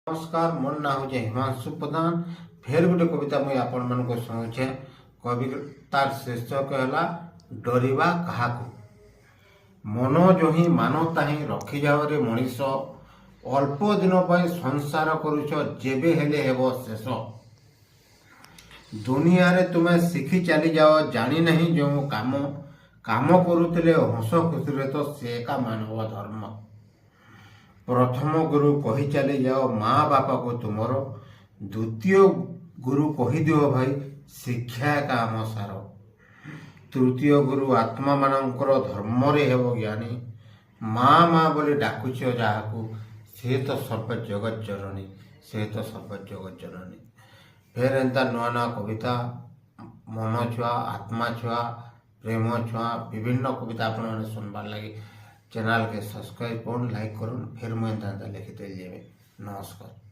ନମସ୍କାର, ମୋର ନାଁ ହେଉଛି ହିମାଂଶୁ ପ୍ରଧାନ। ଫେର୍ ଗୋଟେ କବିତା ମୁଇଁ ଆପଣମାନଙ୍କୁ ଶୁଣୁଛେ। କବିତାର ଶୀର୍ଷକ ହେଲା "ଡରିବା କାହାକୁ?" ମନ ଯହିଁ ମାନ ତାହିଁ ରଖିଯାଅରେ ମଣିଷ, ଅଳ୍ପ ଦିନ ପାଇଁ ସଂସାର କରୁଛ, ଯେବେ ହେଲେ ହେବ ଶେଷ। ଦୁନିଆରେ ତୁମେ ଶିଖି ଚାଲିଯାଅ, ଜାଣି ନାହିଁ ଯେଉଁ କାମ, କାମ କରୁଥିଲେ ହସ ଖୁସିରେ ତ ସେ ଏକା ମାନବ ଧର୍ମ। ପ୍ରଥମ ଗୁରୁ କହି ଚାଲିଯାଅ ମା ବାପାକୁ ତୁମର, ଦ୍ୱିତୀୟ ଗୁରୁ କହିଦିଅ ଭାଇ, ଶିକ୍ଷା ଏକା ଆମ ସାର। ତୃତୀୟ ଗୁରୁ ଆତ୍ମାମାନଙ୍କର ଧର୍ମରେ ହେବ ଜ୍ଞାନୀ, ମା ମା ବୋଲି ଡାକୁଛ ଯାହାକୁ, ସେ ତ ସର୍ବ ଜଗତ ଜନନୀ, ସେ ତ ସର୍ବ ଜଗତ ଜନନୀ। ଫେର୍ ଏନ୍ତା ନୂଆ ନୂଆ କବିତା, ମନ ଛୁଆଁ, ଆତ୍ମା ଛୁଆଁ, ପ୍ରେମ ଛୁଆଁ ବିଭିନ୍ନ କବିତା ଆପଣମାନେ ଶୁଣବାର୍ ଲାଗି ଚ୍ୟାନେଲ୍କେ ସବସ୍କ୍ରାଇବ୍ କରୁନ୍, ଲାଇକ୍ କରୁନ୍। ଫେର୍ ମୁଇଁ ଏନ୍ତା ଏନ୍ତା ଲେଖିତେ ଯିବି। ନମସ୍କାର।